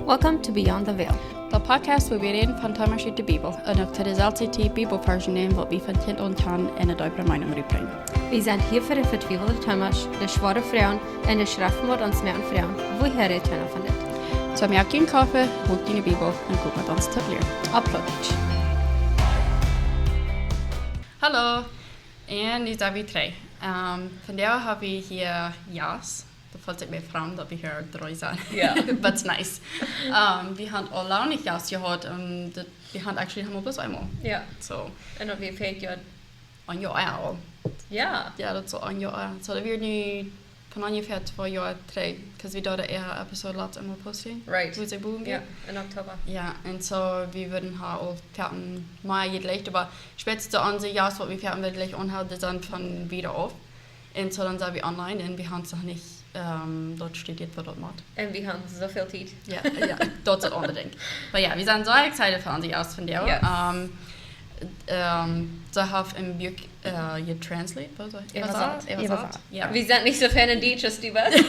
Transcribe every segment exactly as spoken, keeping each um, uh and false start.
Welcome to Beyond the Veil, de Podcast, wua wie räden von Themasch ut de Bibel un uk to de selfste Tiet Bibelvarsch nämen, waut wie von Kjint aun kjanen un de deepre Meenunk rutbrinjen. Wie sent hia fa de vetwiewelde Themasch, de schwoare Froagen un de Schreften, waut ons moaken froagen: Wuarom rät eena von dit? Soo, moak die een Koffe, hol diene Bibel un kjikj waut ons to lieren. Opp Plautdietsch. Hallo, un nu sent wie trigj. Ehm, vondoag hab wie hia Jas. Daut felt sikj mea framd daut wie hia dree sent. Ja. But it's nice. Ehm, wie haben aul lang nich Jas jehaut, un daut, wie haben actually noch bloos eemol. Ja. Soo. Un daut wia veleicht, jo. Een Joa aul. Ja. Jo, daut es aul een Joa aul. Soo, daut wia nu von onjefäa twee Joa trigj, 'cause wie deeden de Episode latst eemol posten. Right. Wua see boom wia. Ja, en Oktoba. Jo, un soo, wie wudden ha aul foaken mea jelajcht, oba spätstens onse Jas, waut wie foaken wudden jelajcht aunhoolen, dee sent von wieda auf. Un soo dan sent wie online un wie haben noch nich, ehm, daut studieet, waut daut moakt. Un wie haben soo väl Tiet. Jo, jo, daut es daut aundre Dinkj. Oba jo, wie sent soo excited fa onse Jas vondoag. Yes. Ehm, ehm, see haft een Buak, eh, jetranslate, waut es daut? Äwasat. Äwasat. Äwasat. Äwasat. Jo. Wie sent nich soo fein en Dietsch aus du best.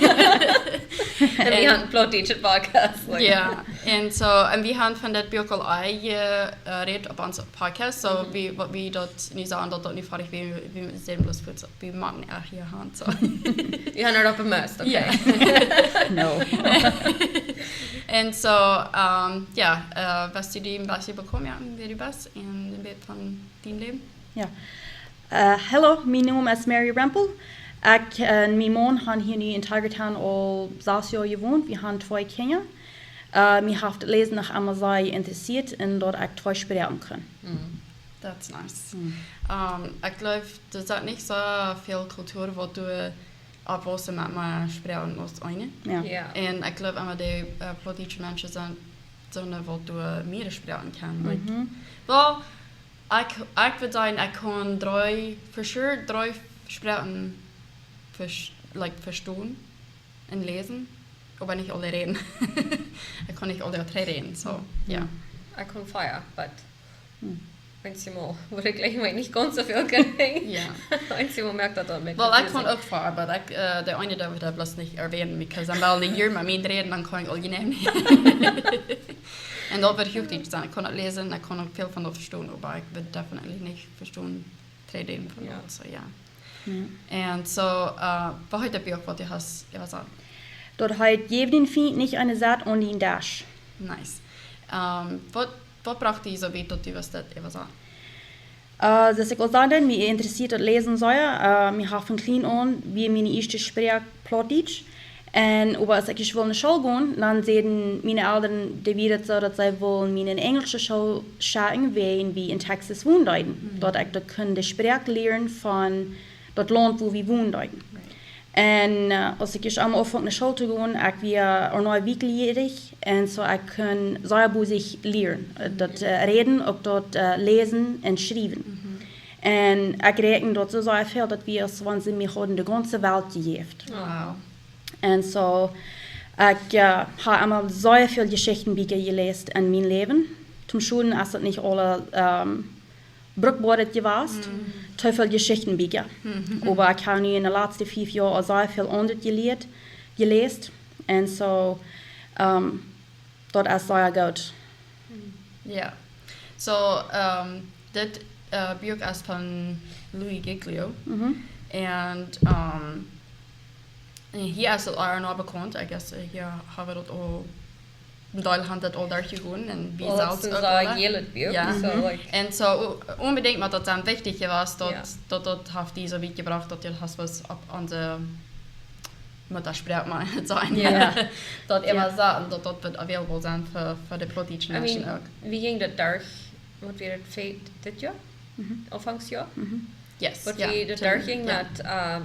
Un wie haben Plautdietsch Podcast, like. Jo, un soo, un wie haben von daut Buak aul ea, eh, jerät opp onse Podcast, soo, mhm, wie, waut wie daut nu sajen, daut daut nu foadich wia, wie, wie sent bloos fuaz, wie motten ea hia han, soo. Wie haben daut opp de Must, okay. Jo. No. Un soo, ehm, jo, eh, west du die een bät bekaunt moaken, wäa du best un een bät von dien Läwen? Jo. Eh, hallo, mien Nomen es Mary Rempel. Ekj un mien Maun haben hia nu en Tigertown aul sas Joa jewont. Wie haben twee Kjinja. Eh, mie haft daut Läsen noch emma sea jinteresieet un daut ekj twee Sproaken kaun. Mm, that's nice. Mm. Ehm, ekj jleew, doa es nich soo väl Kultua, waut du oppwaussen met mea Sproaken aus eene. Jo. Jo. Un ekj jleew emma, de, eh, Plautdietsche Menschen sent soone, waut du mea Sproaken kaust. Like, mhm, well, ekj, ekj wudd sajen, ekj kaun dree, for sure, dree Sproaken vers-, like, vestonen un läsen, oba nich aule räden. Ekj kaun nich aule dree räden, soo, jo. Hm. Ekj kaun vea, but, hm, eenjemol wudd ekj jlikj nich gaunz soo väl kjennen. Jo. Eenjemol moakt daut dan met. Well, ekj kaun uk vea, but ekj, eh, de eene, dee wudd ekj bloos nich erwähnen, because dan well de hia met mie räden, dan kaun ekj aul nich. Un daut wudd huach Dietsch sennen. Ekj kaun daut läsen, ekj kaun uk väl von daut vestonen, oba ekj wudd definitely nich vestonen dree Deel von, jo, daut, soo, jo. Jo. Un soo, eh, waut heet daut Buak, waut du hast äwasat? Daut heet Jeff dän Fient nich eene Sett aun dän Desch. Nice. Ehm, waut, waut brocht die soo wiet, daut du wulst daut äwasaten? Eh, soo aus ekj aul säd, mie interesieet daut Läsen sea. Eh, mie haft von kjlien aun, wia miene ieeschte Sproak Plautdietsch. Un oba aus ekj ieescht wull no School gonen, dan säden miene Elren, dee wia daut soo, daut see wullen mie no eene enjelsche School schekjen, wiels wie en Texas wonen deeden. Mhm. Daut ekj daut kunn de Sproak lieren von daut Launt, wua wie wonen deeden. Right. Un, eh, aus ekj ieescht emol aunfunk no School to gonen, ekj wia noch nich wieekjliedich, un soo ekj kunn sea bosich lieren. Eh, daut, eh, räden, uk daut, eh, läsen un schriewen. Mhm. Un ekj räakjen daut soo sea väl, daut wia, aus wan see mie hauden de gaunze Welt jejäft. Wow. Un soo, ekj, eh, hab emma sea väl Jeschichtenbieekja jeläst en mien Läwen. Toom Schoden es daut nich aule, ehm, bruckboa jewast. Mm. Too väl Jeschichtenbieekja. Mhm. Oba ekj hab nu en de latste fief Joa aul sea väl aundret jelieet, jeläst. Un soo, ehm, daut es sea goot. Jo. Soo, ehm, dit, eh, Buak es von Louie Giglio. Mhm. Un, ehm, hia es daut aul bekaunt, I guess, eh, hia hab wie daut aul, een Deel haben daut aul derchjegonen un wie selfst uk aul. Well, daut es een sea jelet Buak, jo. Mhm. So, like. Un soo, o-, onbedinjt, oba daut es wichtich jewast, daut, jo, daut, daut haft die soo wiet jebrocht, daut du daut hast waut opp onse Muttasproak mol sennen. Jo. Daut, jo, äwasaten, daut daut woat available sennen fa, fa de Plautdietsche Menschen uk. I mean, woo jinkj daut derch, waut wia daut, Februar dit Joa? Mhm. Aunfangs Joa? Mhm. Yes, waut, jo, wie daut, stimmt, derchjinkj, jo, met, ehm,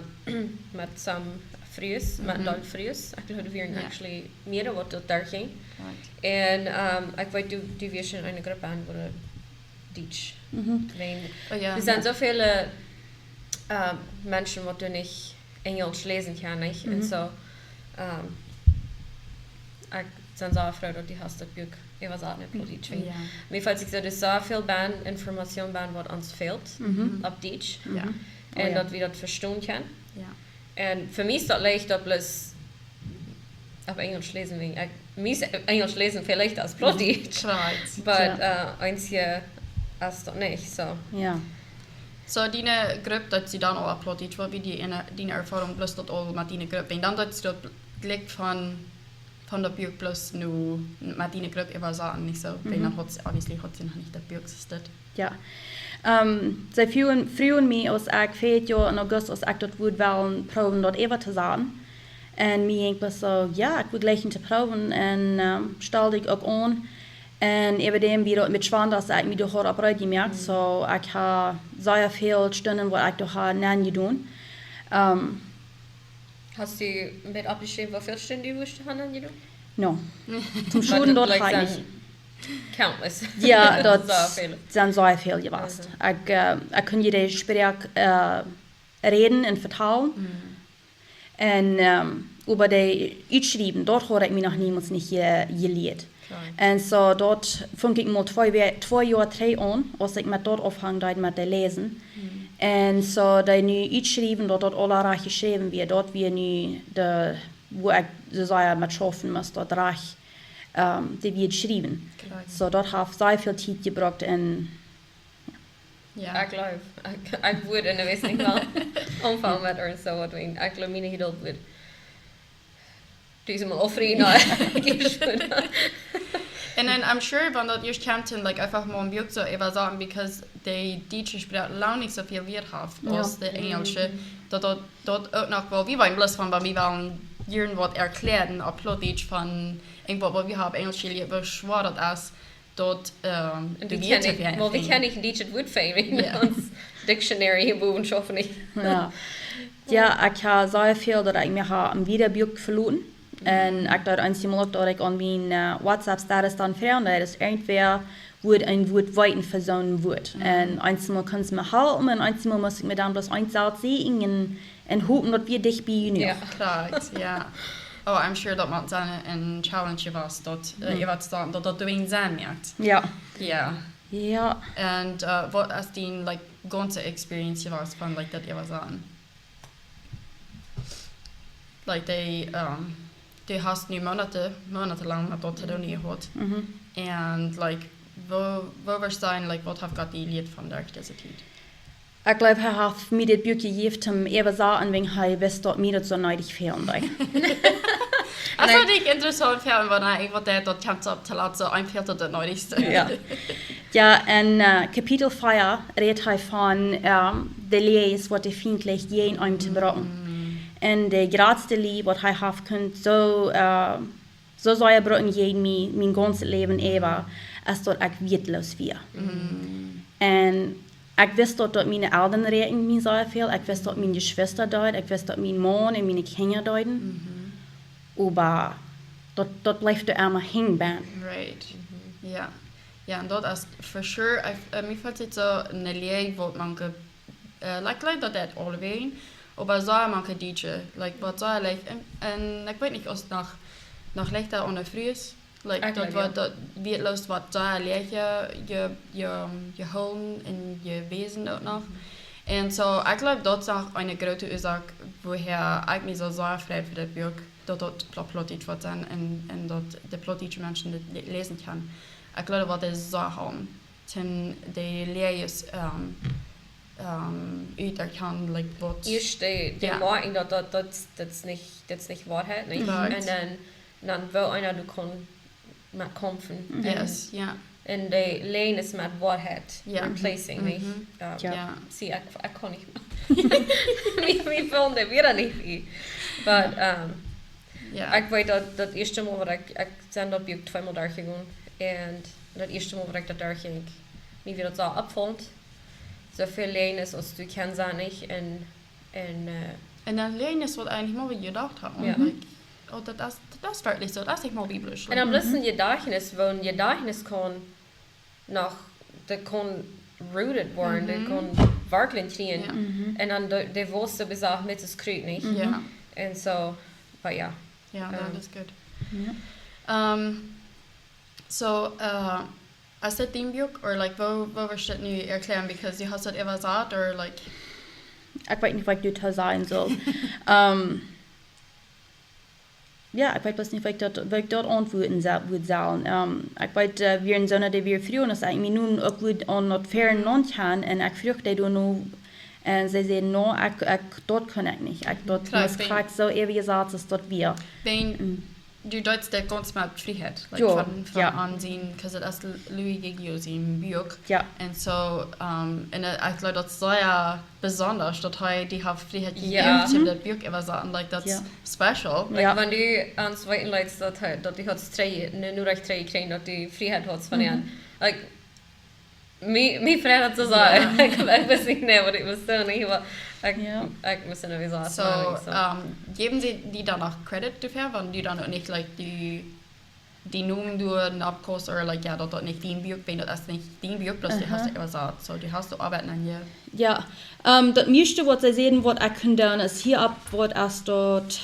met some Frues, met, mhm, een Deel Frues. Ekj jleew, wie wieren, jo, actually mea waut daut derchjinkj. Right. Un, ehm, ekj weet, du, du wieescht en eene Grupp aun, wua de Dietsch. Mhm. Wan, oh, jo, jo, doa sent soo väl, eh, Menschen, waut doa nich Enjelsch läsen kjennen, nich? Un, mhm, soo, ehm, ekj sie sea froo, daut du hast daut Buak äwasaten en, mhm, Plautdietsch. Jo. Mie felt sikj soo, doa es soo väl bie, Information bie, waut ons fält, mhm, opp Dietsch. Jo. Mhm. Un, oh, jo, daut wie daut vestonen kjennen. Jo. Un fa mie es daut leicht, daut bloos opp Enjlisch läsen, wäajen ekj, mie es Enjlisch läsen väl leichta aus Plautdietsch. Right. But, Ja. uh, eenje es daut nich, so. Ja. So, diene Grupp, daut sie dan aul opp Plautdietsch, waut wia diene, diene Erfoarunk bloos daut aul met diene Grupp? Wan dan daut daut jlikj von, von daut Buak bloos nu met diene Grupp äwasaten, nich soo? Wan dan haud see, obviously haud see noch nich daut Buak, soo daut. Ja. Um, see fruagen, fruagen mie aus ekj veajen Joa en August, aus ekj daut wudd wellen proowen daut äwa to saten. Un mie jinkj bloos soo, ja, ekj wudd jlikjen to proowen. Un um, stald ekj uk aun. Un äwadäm wia daut met Schwanda, aus ekj mie doa haud opp reed jemoakt. So, ekj ha sea väl Stunden, waut ekj doa ha nenjedonen. Um, Hast du met oppjeschräwen, woo väl Stunden du wurscht han nenjedonen? No. Toom Schoden daut ha ekj nich. Countless. Ja, daut Sea väl. sent sea väl jewast. Ekj, uh, ekj kunn je de Sproak uh, räden un vetalen. Un um, äwa de utschriewen, daut haud ekj mie noch niemols nich je, jelieet. Un so daut funk ekj mol twee, Wä- twee Joa trigj aun, aus ekj met daut aunfunk deed met de läsen. Un so daut nu utschriewen, daut daut aula rajcht jeschräwen wia, daut wia nu de, wua ekj soo sea met schaufen must, daut rajcht, um, de wia schriewen. So daut haft sea väl Tiet jebrukt un Ja. Ekj jleew, ekj, ekj wudd en de Welt nich mea aunfangen met irjent soo waut, wäajen ekj jleew, miene Jedult wudd diesmol aufrieten. And then I'm sure, wan daut ieescht kjemt, dan, like, eefach mol een Buak soo äwasaten, because de dietsche Sproak lang nich soo väl Wieed haft Ja. aus de enjelsche, daut daut, daut uk noch, well, wie wellen bloos von, wan wie wellen hia waut erkjläaren opp Plautdietsch von irjent waut, waut wie haben opp Enjlisch jelieet, woo schwoa daut es, daut, um, Un de wie Wieed kjennen, well, wie to kjennen nich dietsche Wuat finjen, Ja. ons dictionary hia bowen schauft nich. Ja. Ja, ekj ha sea väl daut ekj mie ha een Wieedabuak veloten. Un ekj deed eenjemol uk daut ekj aun mien uh, WhatsApp-Status dan froagen deed, aus irjentwäa wudd een Wuat weeten fa soon Wuat. Un eenjemol kunnen see mie halpen un eenjemol must ekj mie dan bloos eent selfst sajen un, un hopen daut wia dicht bie jenuach. Ja. Kloa, ja. Oh, I'm sure daut mott sennen een challenge jewast, daut, uh, äwa to saten, daut daut doa een Senn moakt. Ja. Ja. Ja. Un, uh, waut es dien, like, gaunze experience jewast von, like, daut äwasaten? Like, dee, um, dee hast nu Moonat, Moonat lang met daut to doonen jehaut. Un, like, woo, woo wurscht du sajen, like, waut haft Gott die jelieet von derch dise Tiet? Ekj jleew, hee haft mie dit Buak jejäft toom äwasaten, wäajen hee wist daut mie daut soo needich fälen deed. Daut es nich interessaunt fa mie, wan ekj waut deed, daut kjemt opp to lat, soo een fält daut daut needichste. Ja. Ja, en uh, Kapitel vea rät hee von um, de Läajes waut de Fient lajcht jäajen eenem to brucken. Un de jratste Läaj waut hee haft kunt soo, uh, soo sea brucken jäajen mie, mien gaunzet Läwen äwa, es daut ekj wieetloos wia. Un ekj wist daut, daut miene Elren räakjenden mie sea väl, ekj wist daut miene Jeschwista deeden, ekj wist daut mien Maun un miene Kjinja deeden. Oba daut, daut bleef doa emma henjen. Right. Ja. Ja, un daut es for sure, ekj, uh, mie felt et soo een Läaj waut mank, uh, like, like daut daut aulawäajen, oba soo mank Dietsche, like, waut soo, like, un, un ekj weet nich aus noch, noch leichta aun de Frues, like, Ekj daut jleew, waut, ja. Daut wieetloos waut soo leichta je, je, jehoolen un jewäsen uk noch. Un soo, ekj jleew, daut es uk eene groote Uasoak, wuarom ekj mie soo sea frei fa daut Buak, daut daut Pla-, Plautdietsch woat sennen un, un daut de plautdietsche Menschen dit lä-, läsen kjennen. Ekj jleew, waut es soo haben, toom de Läajes, um, um, uterkjanen, like, waut. Ieescht de, de Ja. Moakjen daut, daut, daut, daut es nich, daut es nich Woarheit, nich? Right. Un dan, dan woo eena doa kaun met kjamfen. Yes, ja. Un de Läajes met Woarheit Ja. replacing, nich? Mhm. Ja. Ja. Ja. See, ekj, ekj kaun nich. Mie, mie fält de Wieed nich bie. But, um, Ja. Ekj weet daut, daut ieeschte Mol waut ekj, ekj sie daut Buak tweemol derchjegonen. Un daut ieeschte Mol waut ekj daut derchjinkj, mie wia daut soo oppfaulen. Soo väl Läajes aus du kjannst, nich? Un, un, uh, Un dan Läajes waut eena nich mol jedocht haud. Ja. Like, oh, daut es, daut es werkjlich soo, daut es nich mol biblisch. Un dan bloos een Jedajchtnis, woo een Jedajchtnis kaun noch, daut kaun rooted woaren, daut Mhm. kaun Wartlen kjrieen. Ja. Un dan de, de Wurzel besach met daut Krut, nich? Ja. Un soo, but ja. Ja, Um, daut es goot. Ja. Um, so, uh, es daut dien Buak, or, like, woo, woo wurscht du daut nu erkjläaren? Because du hast daut äwasat, or, like. Ekj weet nich waut ekj doa sajen saul. Um, Jo, ekj weet bloos nich, woo ekj daut, woo ekj daut auntwuaden sa-, wudd sellen. Ähm, ekj weet, äh, wie en soone, dee wie fruagen, aus ekj mie nu uk wudd aun daut froagen, un ekj fruach dee doa nu, un see säden, no, ekj, ekj, daut kunn ekj nich. Ekj, daut must krakjt soo äwent jesat aus daut wia. Wan du deist daut gaunz met Frieheit, like, jo, von, von jo. Aun sien, 'cause daut es Louis Giglio sien Buak. Jo. Un soo, ähm, un, äh, ekj jleew daut es sea besonda, daut hee die haft Frieheit jejäft, jo, toom daut Buak äwasaten. Like, that's special. Like, jo. Wan du ons weeten leetst, daut hee, daut du haudst trigj, ne Norecht trigj jekjräajen, daut du Frieheit haudst von am. Like, mie, mie freit daut to sajen. Jo. Ekj, ekj wist nich, nä, waut ekj must doonen, nä, oba ekj, jo, ekj must nich woo sajen. So, ähm, jäwen see die dan noch Credit doafäa, wan du dan uk nich, like, die die Nomen doa en Abkost, or, like, jo, daut daut nich dien Buak, wan daut es nich dien Buak, bloos du hast daut äwasat. So, du hast de Oabeit aun die. Jo, ähm, daut mieeschte waut see säden, waut ekj kunn doonen, es hia opp, waut es daut,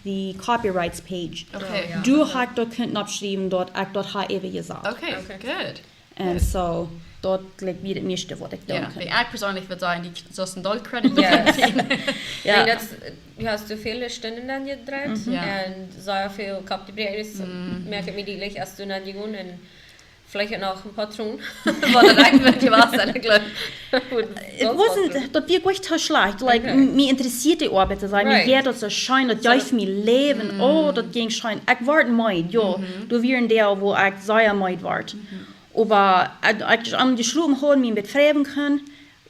de copyrights page. Okay. Oh, jo. Doa ha ekj daut kunt oppschriewen, daut ekj daut ha äwajesat. Okay, okay, good. Un soo, daut, like, wia daut mieeschte waut ekj doonen kunn. Jo, ekj perseenlich wudd sajen, die, daut es een doll Credit. Yes. Jo. Ekj denkj daut, du hast soo väl Stunden aunjedreit un soo väl Kopp jebroaken, es, moakt mie dee, like, aus du aunjegonen un veleicht noch een Patron, waut daut eejentlich wia, ekj jleew. It wasn't, daut wia goanich too schlajcht. Like, okay. M-, mie interessieet de Oabeit to sennen. Right. Mie jeit daut soo scheen, daut jeft mie Läwen. Oh, daut jinkj scheen. Ekj wort meed, jo. Doa wia een Deel, wua ekj sea meed wort. Oba ekj, ekj aum jeschlopen haud, mie een bät fräwen kunn,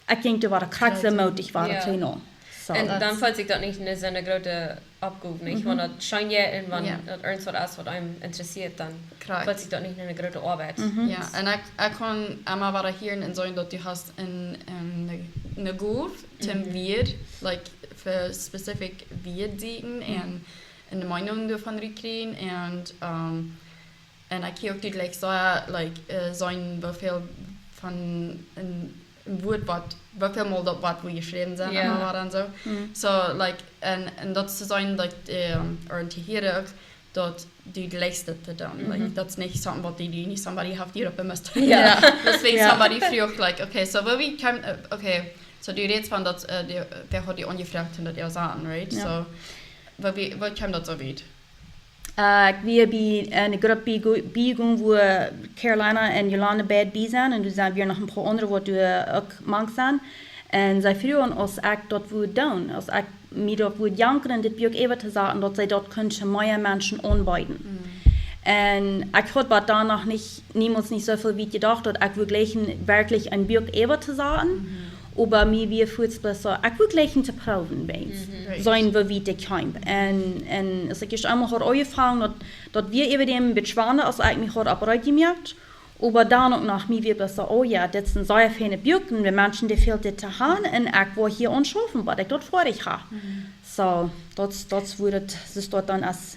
ekj jinkj doa wada krakjt soo mootich wada trigj aun. So. Un dan feelt sikj daut nich aus soone groote Oppgow, nich? Wan daut scheen jeit un wan daut irjent waut es, waut eenem interessieet, dan feelt sikj daut nich aus eene groote Oabeit. Jo, un ekj, ekj kaun emma wada hieren un sajen, daut du hast een, een, eene Gow toom Wieed, like, fa specific Wieed sieekjen un, un de Meenunk doavon rut kjrieen un, ähm, un ekj hia uk dietlich soo, like, äh, seenen, woo väl von een, een Wuat waut, woo väl mol daut Wuat wua jeschräwen sent, jo, un waut dan soo. So, like, un, un daut to seenen, like, ähm, or to hieren uk, daut du jlikjst daut to doonen. Like, daut es nich something waut du, du nich somebody haft die opp de must. Jo. Deswegen somebody fruach, like, okay, so, woo, woo kjeem, äh, okay, so, du rätst von daut, äh, dee, wäa haud die aunjefroagt un daut äwasaten, right? Jo. So, woo, woo, woo kjeem daut soo wiet? Äh, ekj wia bie, äh, eene Grupp bie-, biejegonen, wua Carolina un Jolanda beid bie sent. Un doa sent wia noch een poa aundre, waut doa uk mank sent. Un see fruagen, aus ekj daut wudd doonen, aus ekj mie daut wudd jankren, dit Buak äwa to saten, daut see daut kunnen mea Menschen aunbeeden. Un ekj haud bat dan noch nich, niemols nich soo väl wiet jedocht, daut ekj wudd jleichen werkjlich een Buak äwa to saten. Oba mie wia fuaz bloos soo, ekj wudd jleichen to proowen, weens. Right. Seenen, woo wiet ekj kjeem. Un, un aus ekj ieescht eemol haud aunjefongen, daut, daut wia äwadäm een bät schwanda, aus ekj mie haud opp reed jemoakt. Oba dan uk noch, mie wia bloos soo, oh jo, dit es een sea feinet Buak, un de Menschen, dee fält dit to haben, un ekj well hia aun schaufen, waut ekj doa fa mie ha. So, daut, daut wudd et, es daut dan aus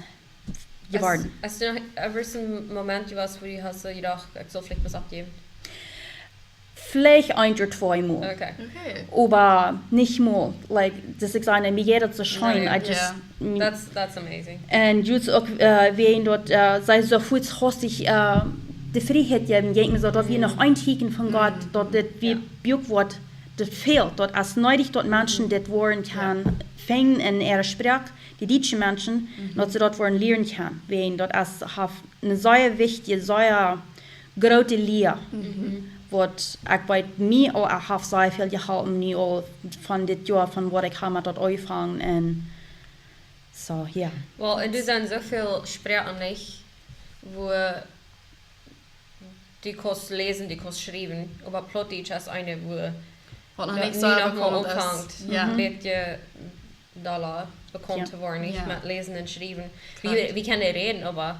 jeworden. Hast, hast du noch ever soon Moment jewast, wua du hast soo jedocht, ekj saul veleicht waut oppjäwen? Veleicht een ooda twee mol. Okay. Okay. Oba nich mol. Like, daut ekj saj, mie jeit daut soo scheen. No, yeah. I just, mm. That's, that's amazing. Un jrod uk, äh, wäajen daut, äh, see soo fuaz hastich, äh, de Frieheit jäwen, denkj mie soo, daut wia noch een Tieekjen von Gott, daut dit wia Buak woat, daut fält. Daut es needich, daut Menschen dit woaren kjennen finjen en äare Sproak, de dietsche Menschen, daut see daut woaren lieren kjennen. Wäajen daut es, haft eene sea wichtje, sea groote Lia. Waut ekj weet, mie aul, ekj hab sea väl jeholpen, nu aul von dit Joa, von waut ekj hab met daut aunjefongen un soo, jo. Well, un doa sent soo väl Sproaken, nich, wua du kaust läsen, du kaust schriewen, oba Plautdietsch es eene, wua waut noch nich soo bekaunt es. Aunfangt, jo. Een bät dolla bekaunt to woaren, nich? Jo. Met läsen un schriewen. Kloa. Wie, wie kjennen räden, oba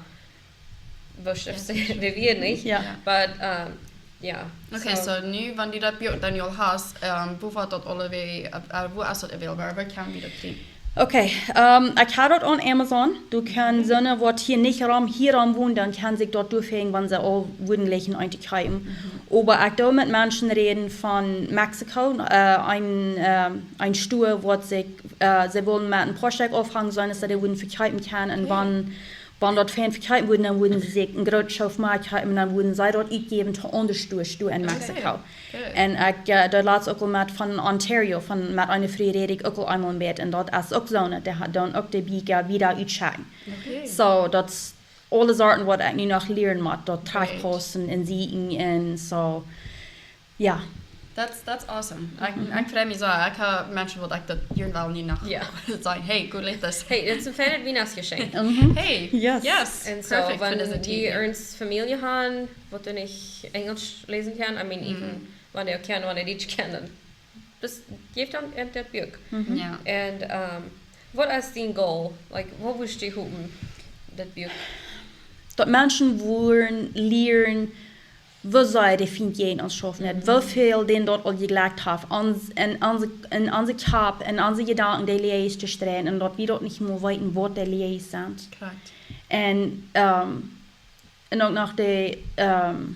woo schrift see, dee wia nich. Jo. But, ähm, jo. Okay, so. So nu, wan du daut Buak dan aul hast, ähm, wua woat daut aule, äh, äh, wua es daut available? Wua kjenn wie daut kjrieen? Okay, ähm, ekj hab daut aun Amazon. Du kaust, mhm, soone, waut hia nich rom, hia rom wonen, dan kjennen see daut doafäajen, wan see aul wudden jleichen eent to kjeepen. Mhm. Oba ekj doo met Menschen räden von Mexiko, äh, een, ähm, een Store, waut see, äh, see wullen met een poa Stekj aunfangen, soo daut see dee wudden vekjeepen kjennen. Un, okay, wan, wan daut fein vekjeepen wudden, dan wudden see sikj een grootet Schoof moaken, un dan wudden see daut utjäwen to aundre Stores doa en Mexiko. Good. Un ekj, eh, daut latst uk aul met von Ontario, von, met eene Fru räd ekj uk aul eemol met, un daut es uk soo, dee ha-, dan uk de Bieekja wieda utschekjen. Okay. So, daut es aule Sachen waut ekj nu noch lieren mott, daut Great. Trajchtpaussen un sieekjen un so. Ja. That's, that's awesome. Ekj, ekj frei mie soo, ekj hab Menschen waut ekj daut lieren well nu noch. Ja. Sajen, hey, go lees dit. Hey, daut es een feinet Wiehnachtsgeschenk. Mhm. Hey, yes. Yes. Un so, perfect for wan this dee activity. Irjent Famielje haben, waut nich Enjlisch läsen kaun, I mean, even wan dee uk kaun, wan dee Dietsch kaun, dan daut jeft dan, eh, daut Buak. Mhm. Ja. Un, ehm, waut es dien goal? Like, waut wurscht du haben, daut Buak? Daut Menschen wudden lieren, woo sea de Fient jäajen ons schaufen deit, woo väl dän daut aul jejlekjt haft, ons, en onse, en onse Kjap, en onse Jedanken, de Läajes to streien, un daut wie daut nich mea weeten, waut de Läajes sent. Correct. Un, ehm, un uk noch de, ehm,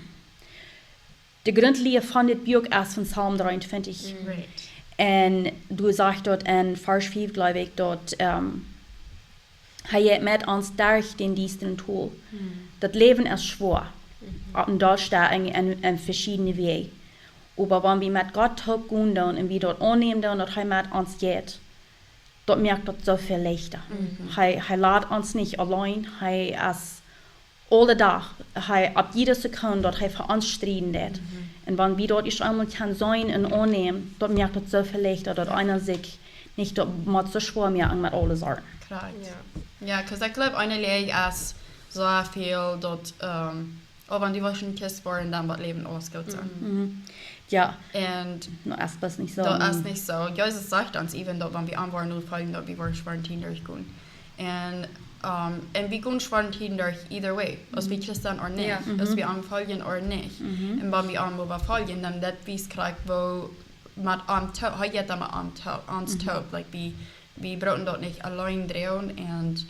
de Grundlien von dit Buak es von Psalm dreeuntwintich. Mm. Right. Un doa sajcht daut en Varsch fief, jleew ekj, daut, ehm, hee jeit met ons derch dän diestren Tol. Mm. Daut Läwen es schwoa. Mhm. Opp un doa steit en, en, en veschiedne Wäaj. Oba wan wie met Gott toop gonen doonen un wie daut aunnämen doonen, daut hee met ons jeit, daut moakt daut soo väl leichta. Mhm. Hee, hee lat ons nich auleen, hee es aule Dach, hee opp jiede Sekund daut hee fa ons strieden deit. Mhm. Un wan wie daut ieescht eemol kjennen seenen un aunnämen, daut moakt daut soo väl leichta, daut eena sikj nich daut mott soo schwoa moaken met aule Sachen. Correct. Ja. Ja, 'cause ekj jleew, eene Läajes es soo väl daut, ehm, oh, wan du woascht een Christ woaren, dan woat Läwen aules goot sennen. Mhm. Ja. Un daut es bloos nich soo. Daut es nich soo. Jesus sajcht ons even daut, wan wie am woaren nofoljen, daut wie woaren schwoare Tieden derchgonen. Un, ehm, un wie gonen schwoare Tieden derch either way. Aus wie Christen ooda nich. Ja. Aus wie am foljen ooda nich. Mhm. Un wan wie am äwa foljen, dan daut wiest krakjt, woo met am to-, hee jeit dan met am to-, ons toop. Like, wie wie brucken daut nich auleen droagen, and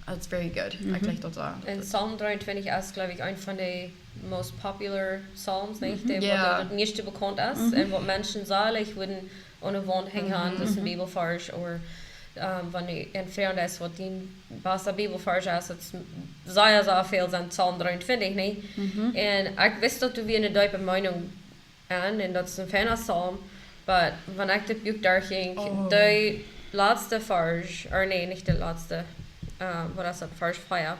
it's very good. Mhm. Ekj jleich daut soo. Un Psalm dreeuntwintich es, jleew ekj, een von de most popular Psalms, nich? Mhm. De, waut daut mieeschte bekaunt es, mhm, un waut Menschen sellen wudden aun de Waunt henjen, mhm, daut es een, mhm, Bibelvarsch, or, ehm, wan du een Frint hast, waut dee basta Bibelvarsch es, daut es sea, sea väl sent Psalm dreeuntwintich, nich? Mhm. Un ekj wist daut du wia eene deepe Meenunk aun, un daut es een feina Psalm, but wan ekj dit Buak derchjinkj, oh, de latste Varsch, or nä, nich de latste, eh, waut es daut, Varsch vea.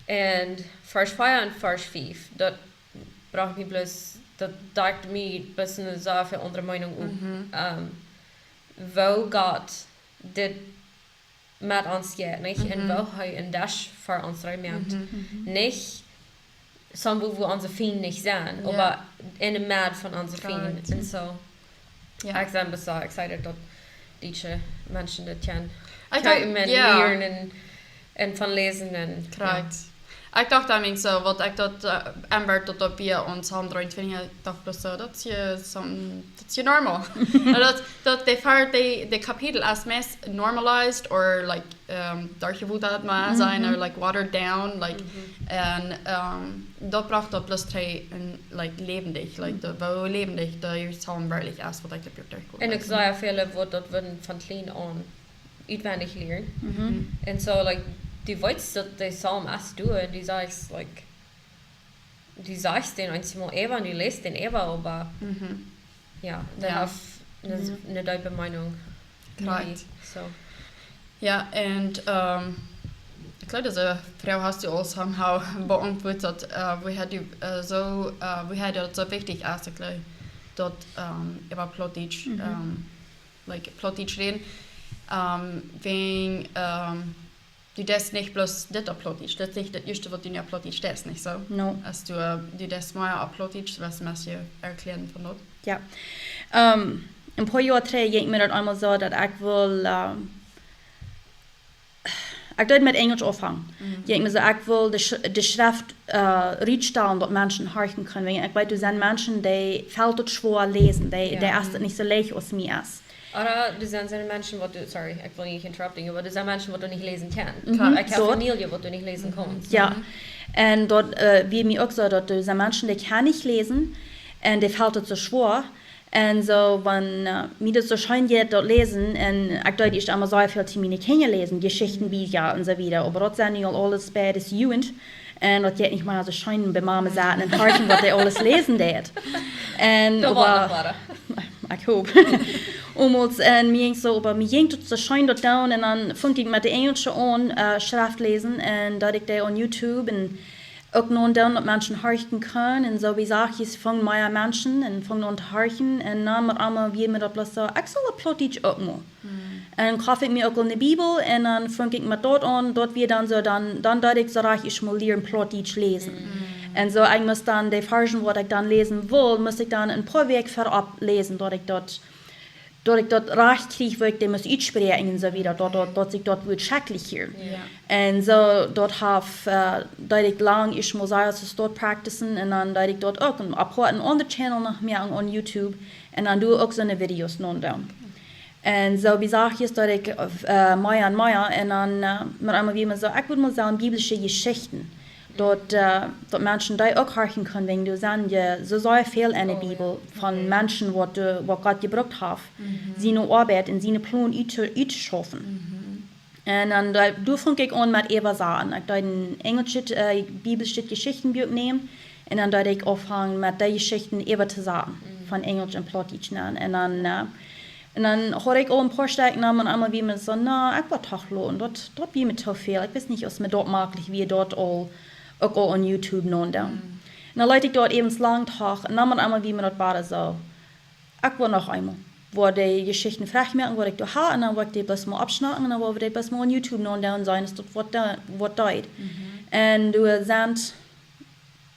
Un Varsch vea un Varsch fief, daut brocht mie bloos, daut docht mie bloos eene sea väl aundre Meenunk opp. Mhm. Ehm, woo Gott dit met ons jeit, nich? Un, mhm, woo hee een Desch fa ons reed moakt. Mhm. Mhm. Nich soo woo, woo onse Fiend nich sent, ja, oba enne Medd von onse Fiend. Right. Un soo, ja, ekj sie best excited daut dietsche Menschen daut kjennen. Ekj daut, kjennen, ja, lieren un, un von läsen un, ja. Correct. Ekj docht, I mean, soo, waut ekj daut, eh, aunwort daut, daut wia ons Psalm dreeuntwintich, ekj docht bloos soo, daut es hia some, daut es hia normal. Un daut, daut de Varsch, de, de Kapitel es meist normalized or, like, ehm, derchjewotat mea, mhm, sent, or, like, watered down, like, mhm, un, ehm, daut brocht daut bloos trigj un, like, läwendich, like, mhm, daut, woo läwendich de Psalm werkjlich es, waut ekj daut Buak derchgonen. Un ekj, like, saj väl, waut daut wudden von kjlien aun utwendich lieren. Mhm. Un soo, like, du weetst daut de Psalm es doa, du sajchst, like, du sajchst dän eenjemol äwa un du läst dän äwa, oba, mhm, ja, dee, ja, haft eene, mhm, eene deepe Meenunk. Right. Maybe, soo. Ja, un, ehm, ekj jleew, dise Froag hast du aul somehow beauntwuat, daut, eh, wuarom du, eh, soo, eh, wuarom daut soo wichtich es, ekj jleew, daut, ehm, äwa Plautdietsch, mhm, ehm, like, Plautdietsch räden. Ehm, wäajen, ehm, du deist nich bloos dit opp Plautdietsch. Daut es nich daut ieeschte, waut du nu opp Plautdietsch deist, nich soo? No. Aus du, eh, du deist mea opp Plautdietsch, waut motst du erkjläaren von daut? Ja. Ehm, een poa Joa trigj jinkj mie daut eemol soo, daut ekj wull, ehm, ekj deed met Enjlisch aunfangen. Mhm. Jinkj mie soo, ekj wull de Sch-, de Schreft, eh, rutstalen, daut Menschen horchen kjennen. Wäajen ekj weet, doa sent Menschen, dee felt daut schwoa läsen, dee, ja, dee es daut nich soo leicht aus mie es. Ooda doa sent, sent Menschen, waut du, sorry, ekj well nich interrupting, oba doa sent Menschen, waut du nich läsen kaust. Mhm. Ekj hab Famielje, waut du nich läsen kaust. Ja. Mhm. Un daut, eh, wia mie uk soo, daut doa sent Menschen, dee kjennen nich läsen, un dee felt daut soo schwoa, Un soo, wan, äh, mie daut soo scheen jeit daut läsen, un ekj deed ieescht emma sea väl to miene Kjinja läsen, Jeschichtenbieekja un soo wieda. Oba daut sent nu aul aules bie de Jugend. Un daut jeit nich mea soo scheen bie Mama sitten un horchen, waut dee aules läsen deed. Un oba, ekj hop. Ommels, un mie jinkj soo, oba mie jinkj daut soo scheen daut doonen. Un dan funk ekj met de enjelsche aun, äh, Schreft läsen. Un daut ekj dee opp YouTube un uk nopp doonen, daut Menschen horchen kunnen. Un soo, wie sajen, es fungen mea Menschen un fungen aun to horchen. Un dan met eemol wia mie daut bloos soo, ekj saul opp Plautdietsch uk mol. Un koft ekj mie uk eene Bibel un dan funk ekj met daut aun, daut wia dan soo, dan, dan deed ekj soo rajcht ieescht mol lieren Plautdietsch läsen. Un soo, ekj must dan de Varschen, waut ekj dan läsen wull, must ekj dan een poa Wäakj verut läsen, daut ekj daut daut ekj daut rajcht kjrieech, woo ekj dee must utspräakjen un soo wieda, daut, daut, daut ekj daut wudd schekjlich hieren. Un soo, daut haft, äh, daut ekj lang ieescht mol sea, aus daut practicen, un dan deed ekj daut uk. Un opp een aundren Channel noch mea aun, aun YouTube. Un dan doo ekj uk soone Videos nopp doonen. Un soo, wie sajen, daut ekj, äh, mea un mea, un dan, äh, met eemol wia mie soo, ekj wudd mol soo biblische Jeschichten. Daut, äh, daut Menschen dee uk horchen kunnen, wäajen doa sent je soo sea väl enne Bibel von Menschen, waut, äh, waut Gott jebrukt haft, siene Oabeit un siene Plon ut to, uttoschaufen. Un dan, doa, doa funk ekj aun met äwasaten. Ekj deed een enjelschet, äh, biblische Jeschichtenbuak nämen un dan deed ekj aunfangen met dee Jeschichten äwatosaten von Enjelsch en Plautdietsch nenn. Un dan, äh, un dan haud ekj aul een poa Stekj, un dan met eemol wia mie soo, na, ekj woa daut loten. Daut, daut wia mie too väl. Ekj wist nich, aus mie daut mäajlich wia, daut aul, uk aul opp YouTube nopp doonen. Un dan leet ekj daut äwent lang doch, un dan met eemol wia mie daut wada soo, ekj woa noch eemol, woa dee Jeschichten froagen, waut ekj doa haud, un dan woa ekj dee bloos mol oppschnacken, un dan woa wie dee bloos mol opp YouTube nopp doonen, seenen, aus daut waut doo-, waut deit. Un doa sent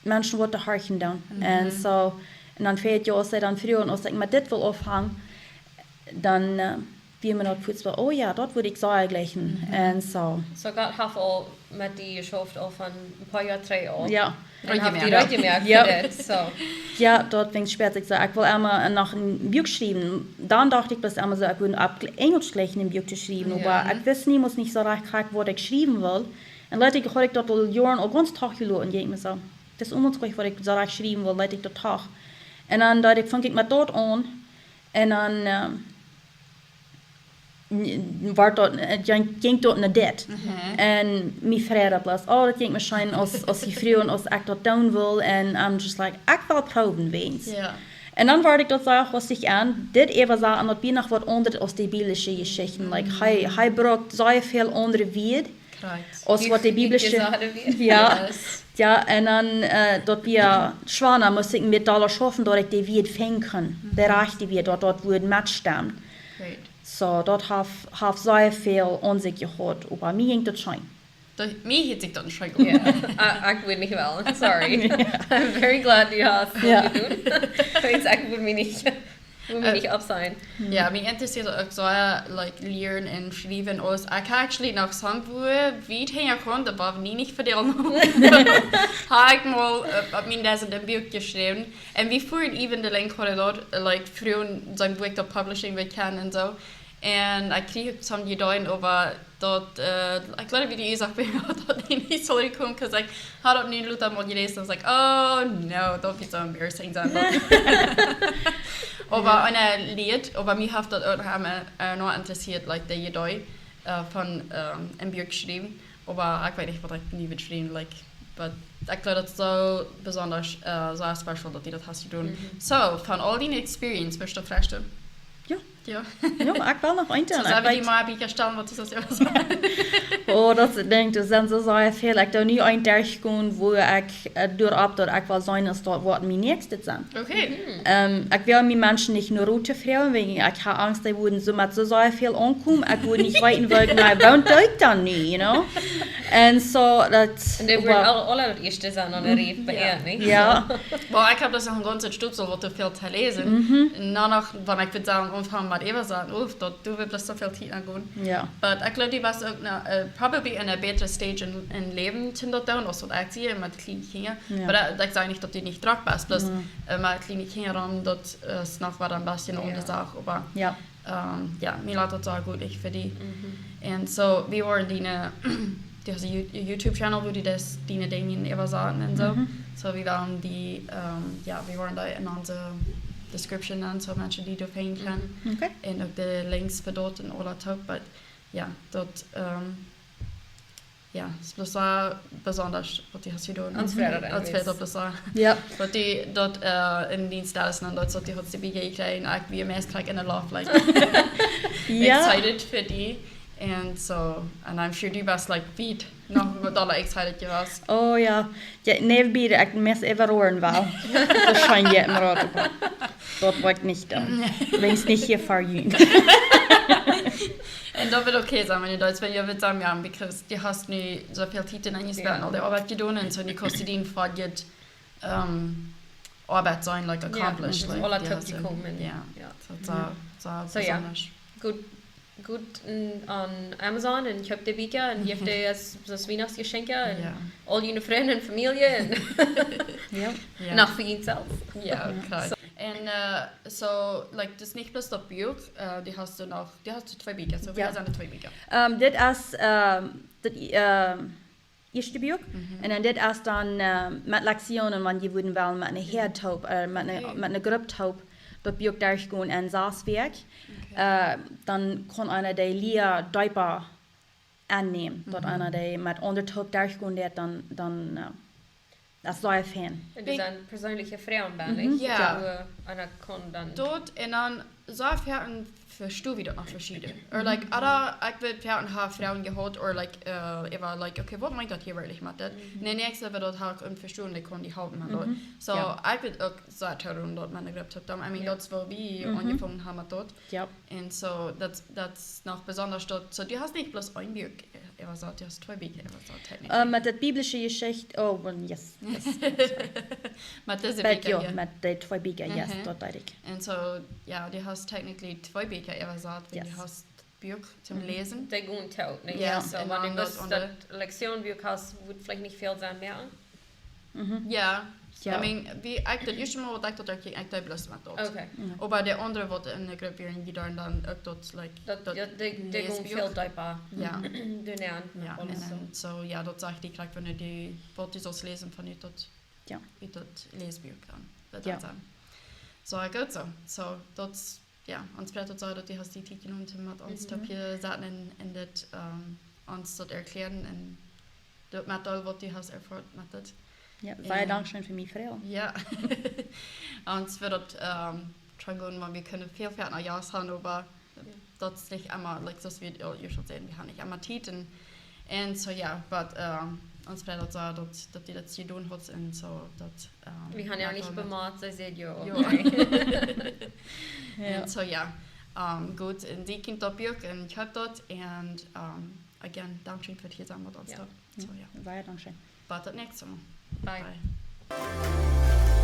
Menschen waut to horchen doonen. Un soo, un dan fält je, aus see dan fruagen, aus ekj met dit wull aunfangen, dan, äh, wia mie daut fuaz soo, oh jo, daut wudd ekj soo jleichen. Un soo. Soo Gott haft aul met die jeschauft aul von een poa Joa trigj aul. Jo. Un haft die reed jemoakt fa dit, soo. Jo, daut wia späa, ekj säd, ekj wull emma noch een Buak schriewen. Dan docht ekj bloos emma soo, ekj wudd opp Enjelsch jlikjen een Buak to schriewen, oba ekj wist niemols nich soo rajcht, waut ekj schriewen wull. Un leet ekj, haud ekj daut aul Joaren aul gaunz toch jeloten, un ekj mie soo, daut es onmoajlich, waut ekj soo rajcht schriewen wull, leet ekj daut doch. Un dan deed ekj, funk ekj met daut aun. Un dan, äh, n-, wort daut, äh, jinkj, jinkj daut no dit. Un mie freid daut bloos, oh, daut jinkj mie scheen, aus, aus dee fruagen, aus ekj daut doonen wull. Un I'm just like, ekj well proowen, weens. Un dan wort ekj daut soo, aus ekj aun dit äwasaten, daut wia noch waut aundret aus dee biblische Jeschichten. Like, hee, hee brukt soo väl aundre Wieed aus waut dee biblische, jo. Jo, un dan, äh, daut wia schwoa, must ekj mea doa schaufen, daut ekj dee Wieed finjen kunn, dee rajchte Wieed, daut daut Wuat metstemmt. Soo, daut haft, haft soo väl aun sikj jehaut, oba mie jinkj daut scheen. Daut, mie haud sikj daut scheen jehaut. Jo, ekj, ekj wudd nich wellen, sorry. I'm very glad du hast daut jedonen. Weens ekj wudd mie nich Wua mie nich opp sennen. Jo, mie interesseet daut uk soo, like, lieren un schriewen. Aus ekj actually noch soone Wieed, wieed hinja kunn, daut wia nie nich fa de aundre. Haud ekj mol, äh, opp mien Desk een Buak jeschräwen. Un wie fuaren äwen de Link Corridor, äh, like, fruagen, soo een Buak daut publishing wie kjennen un soo. Un ekj kjrieech uk soone Iedeen äwa daut, äh, ekj jleew, wia de Uasoak, daut ekj nich soo rutkomen, 'cause ekj haud daut nu lota mol jeläsen, I was like, oh no, daut woat soo embarrassing sennen. Oba, jo, een Leet, oba mie haft daut uk noch emma, äh, noch interesseet, like, de Iedee, äh, von, ähm, een Buak schriewen. Oba ekj weet nich, waut ekj nu wudd schriewen, like, but ekj jleew, daut es soo besonda, äh, soo special, daut du daut hast jedonen. Mhm. Soo, von aul diene Experience, wurscht du daut froagen? Jo. Jo. Jo, ekj well noch eent doonen. Soo, ekj sell wie die weet mol Bieekja stalen, waut du soo sajen? Oh, daut es, ekj denkj, doa sent soo sea väl. Ekj doo nu eent derchgonen, wua ekj, äh, doaropp, daut ekj well seenen, aus daut woat mien näakjstet sennen. Okay. Mhm. Ähm, ekj well mie Menschen nich no Rot froagen, wäajen ekj hab Angst, dee wudden soo met soo sea väl aunkomen. Ekj wudd nich weeten, wua ekj nu woon, doo ekj dan nu, you know? Un soo, daut. Un dee wudden oba aul, aul daut ieeschte sennen aun de Reef, jo, bie eent, nich? Jo. Soo. Oba ekj hab daut noch een gaunzet Stapel, waut too väl to läsen. Mhm. Un dan noch, wan ekj wudd sellen, aunfangen met äwasaten, uff, daut, doa wudd bloos soo väl Tiet aungonen. Jo. But ekj jleew, du best uk, na, äh, probably en eene bätre stage en, en Läwen, om daut to doonen, aus waut ekj sie, met kjliene Kjinja. Jo. Oba daut, ekj saj nich, daut du nich drock best, bloos, mhm, äh, met kjliene Kjinja, dan, daut es noch waut een bät eene, jo, aundre Sach, oba, jo. Ähm, jo, mie lat daut soo goot, ekj fa die. Mhm. Un soo, wie woaren diene, du hast een You-, YouTube-Channel, wua du daut, diene Dinja äwasaten un soo. Mhm. Soo, wie woaren die, ähm, jo, wie woaren doa en onse description aun, soo Menschen dee doa finjen kjennen. Okay. Un uk de links fa daut un aul daut, but jo, daut, ehm, jo, es bloos sea besondasch waut du hast jedonen. Ons Freid daut. Ons Freid daut bloos sea. Jo. Waut du daut, eh, en dien Status aun daut, waut du hast de Bieekja jekjräajen, ekj wia meist krakjt en de Loft, like, jo, excited fa die. Un soo, and I'm sure du wieescht, like, wiet noch dolla excited jewast. Oh jo. Jo, nä, bie ekj must äwa roaren woll. Daut es scheen, jo, mau daut, daut woa ekj nich doonen. Wan nich hia fa junt. Un daut woat okay sennen, wan du daut, wan du woascht sajen, jo, because du hast nu soo väl Tiet enjespendt un aul de Oabeit jedonen un soo, nu kaust du dien Fortschritt, ehm, Oabeit sennen, like, accomplished, like, aul daut jekomen. Jo. Daut es soo, soo besondasch. Goot, goot, en, aun Amazon un kjeept de Bieekja un jeft dee aus, aus Wiehnachtsjeschenkja un aul june Frind un Famielje un noch fa junt selfst. Jo, krakjt. Un, eh, soo, like, daut es nich bloos daut Buak, eh, du hast doa noch, du hast twee Bieekja, soo, waut sent de twee Bieekja? Ehm, dit es, ehm, daut, ehm, ieeschte Buak. Un dan dit es dan, eh, met Lektionen, wan jie wudden wellen met eene Häad toop, eh, met eene, met eene Grupp toop, daut Buak derchgonen en sas Wäakj. Eh, dan kaun eena de Lia deepa aunnämen. Daut eena de met aundre toop derchgonen deit, dan, dan, eh, daut es sea fein. Un daut sent persenliche Froagen bie, nich? Jo. Wua eena kaun dan daut, un dan soo foaken vestonen wie daut noch veschieden. Or, like, ooda ekj wudd foaken ha Froagen jehaut, or, like, eh, ekj wia, like, okay, waut meent daut hia werkjlich met dit? Nä, nä, ekj saj, daut ha ekj onvestonen, dee kaun die halpen met daut. Soo, ekj wudd uk soo doonen daut met eene Grupp toop doonen. I mean, daut es woo wie aunjefongen haben met daut. Jo. Un soo, daut, daut es noch besondasch daut, soo, du hast nich bloos een Buak, eh, äwasat, du hast twee Bieekja äwasat, technically. Eh, met daut biblische Jeschicht, oh, well, yes, yes, sorry. Met dise Bieekja hia. Met de twee Bieekja, yes, daut deed ekj. Un soo, jo, du hast technically twee Bieekja äwasat, wan du hast Buak toom läsen. Dee gonen toop, nä? Jo, soo, un wan du dan daut aundre, daut Lektionenbuak hast, woat veleicht nich väl sennen, mea. Jo. Jo. I mean, wie ekj daut ieeschte Mol, waut ekj daut, ekj, ekj deed bloos met daut. Okay. Oba de aundre waut en de Grupp wieren, dee deeden dan uk daut, like, daut, daut, jo, dee, dee gonen väl deepa. Jo. Doa nenn. Jo, un soo, jo, daut saj ekj die krakjt, wan du, waut du sust läsen von ut daut, ut daut Läsbuak dan. Daut, jo, daut dan. Soo, goot soo. Soo, daut Jo, ons freit daut soo, daut du hast die Tiet jenomen om met ons toop hia to setten un, un dit, ehm, ons daut erkjläaren un daut met aul waut du hast erfoaren met dit. Jo, sea dankscheen fa mie, Frau. Jo. Ons wudd daut, ehm, scheen gonen, wan wie kunnen väl foaken Jast haben, oba daut es nich emma, like, soo aus wie aul ieescht säden, wie haben nich emma Tiet un, un soo, jo, but, ehm, ons freit daut soo, daut, daut du daut jedonen hast un soo, daut, ehm, wie haben jo nich bemoakt, see säd jo. Jo. Jo. Un soo, jo. Ehm, goot, un dee kjemt daut Buak un kjeept daut. Un, ehm, again, dankscheen fa hia sennen met ons toop. Jo. Soo, jo. Sea dankscheen. Bat daut näakjste Mol. Bye. Bye.